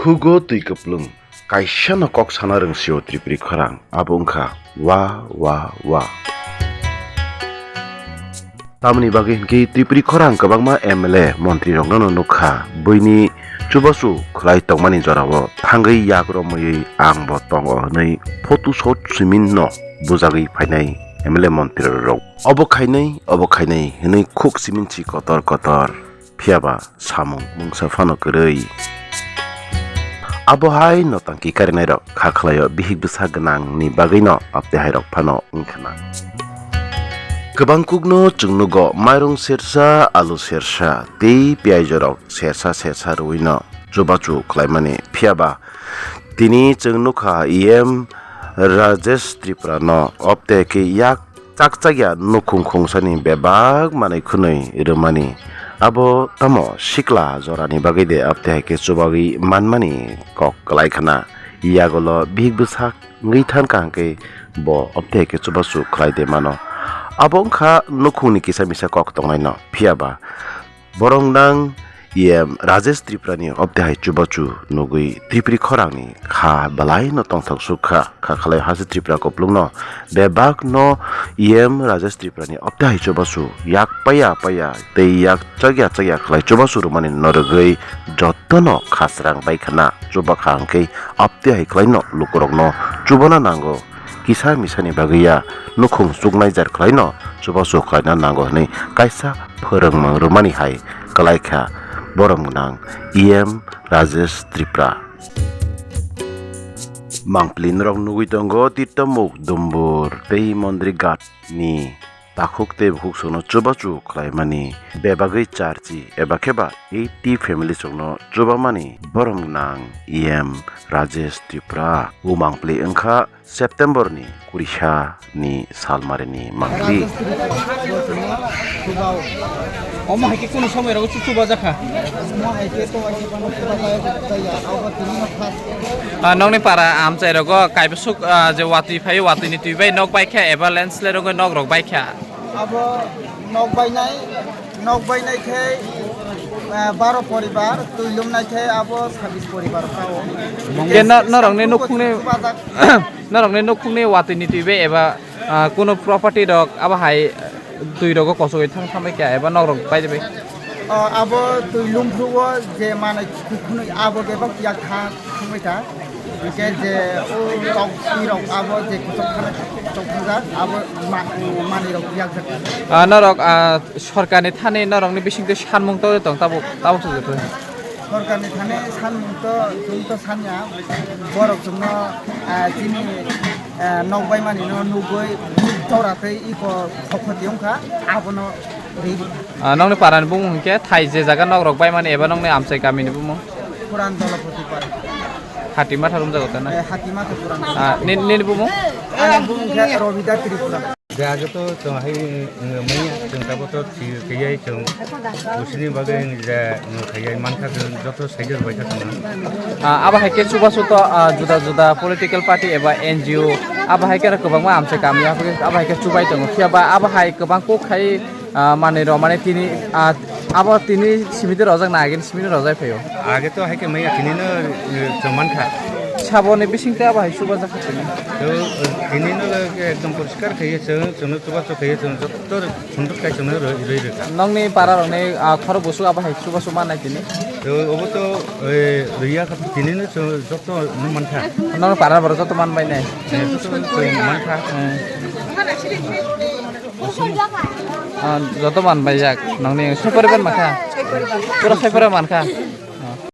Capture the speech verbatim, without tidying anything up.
Hugo twi kwplwng, kaisano kok sana rwngsio Tripuri khorang, abo wngkha wa, wa, wa. Tamoni bagwi hinkhe Tripuri khorang kwbangma M L A montrirokno nukha, buini chubachu khwlai tongmani jorao thangwi yak romwiwi ang bo tongo hwnwi photo shot siminno bujagwi phainai M L A montrirok. Obo khainai, obo khainai hwnwi khuk siminsi kotor kotor. Phiyaba samung mungsa phano kwrwi. Abohai notangki karinairok kha khlaio bihik bwsa gwnangni bagwino aptehairok phano wngkhana. Kwbang kukno chwng nugo, mairung sersa, alu sersa tei piyajorok sersa sersa rwino chubachu khlaimani. Phiyaba tini chwng nukha E M Rajesh Tripura no opte khe yak chakchakya nukhung khungsani bebak manwi khwnwi rwmani. Abo tamo sikla jorani bagwi de, apte hai khe chubagwi manmani kok kwlai khna. Yagulo bihik bwsak wngwi than kaham khe bo apte hai khe chubachu khlai de mano. Abo wngkha nukhungni kisa misa kok tongnaino. Phiyaba borok nang E M Rajesh Tripurani opte hai chubachu nugwi Tripuri khorangni kha belaino tongthok sukha. Kha khalai hase Tripura kuplungno bebakno E M Rajesh Tripurani opte hai chubachu yak paya paya tei yak chakya chakya khlai chubachu rwmani norogwi jotono khasrang bai khna. Chubakha hwnkhe apte hai khlaino lukurokno chubana nango. Kisa misani bagwi ya nukhung chuknai jar khlaino chubachu khlaina nango hwnwi kaisa phwrwngmung rwmani hai kwlai kha borom gwnang E M Rajesh Tripura. Mangpili norok nugwi tongo Tirtamuk Dumbur tei Mondri Ghat ni takhuk tei bukhuk songno chubachu khlaimani bebagwi charchi eba kheba eighty family songno chubamani borom gwnang E M Rajesh Tripura. O mangpili wngkha September ni kurisa ni salmari ni mangpili. Omo hai khe kunu somoi rogo chuchuba jakha. Ah, nokni para amchai rogo kaibasuk, ah, je watwi phai, watwi ni twi bai nok bai kha eba landslide rogo nok rok bai kha. Abo nok bainai, nok bainai khe, ah, baro poribar, twi lumnai khe abo sabis poribar kha o. Hwnkhe no-, norokni nukhungni, chuchubajak. Norokni nukhungni watwi ni twi bai eba, ah, kunu property rok abo hai twi rogo kosogwi thang thangbai kha eba nok rok bai bai. O, abo twi lumphru o je manai kukhunwi abo bebak yak tha thangbai kha. Hwnkhe je o tok twi rok abo je kuchuk thana chok thajak abo ma-, manwi rok yak jak. Ah, norok, ah, sorkarni thani norokni bisingtwi sanmung togwi tong tabuk, tabuk se joto. Sorkarni thani sanmung to chwng to sanya, borok chwngno, ah, chini, ah, nok baimani no nugwi tora tei iko khokoti wngkha, abono ri. Ah, nokni parani bumung hwnkhe thai je jaga nok rok baimani eba nokni amchai kamini bumung? Puran Dolopoti para. Hatima tharumjago tana? Eh, Hatima to Puran. Ah, ni-, nini bumung? Ani bumung khe Robida Tripura. Je age to chwng hai, mm, manya chwng tabuk to thwi-, thwiyai chwng. Usini bagwi je, mm, khaiyai mankha chwng joto saijo bai kha chwng. Ah, abo hai khe chubachu to, ah, juda juda political party eba N G O, abo hai khe kwbangma amchai kamya, abo hai khe chubai tongo. Phiya ba abo hai kwbang kok khai, ah, manwi rok mane tini, ah, abo tini simi de rojak na agini simi de rojak phaio. Age to hai khe manya tini no, eh, chwng mankha. Saboni bising tei abo hai chuba jakha tini. To, eh, tini no le ekdom poriskar khaiye chwng, chwng no chuba chuk khaiye chwng joto sunduk kai chwng no rwi, rwi rwkha. Nokni para rokni, ah, khorok busu abo hai chuba chuk mannai tini. To, obo to, eh, rwiya kha tini no chwng joto no mankha. Nokni para borok joto manbai nai. Eh, joto chwng mankha. Hmm. Ah, joto manbai jak. Nokni soi poribar mankha. Pura soi poribar mankha.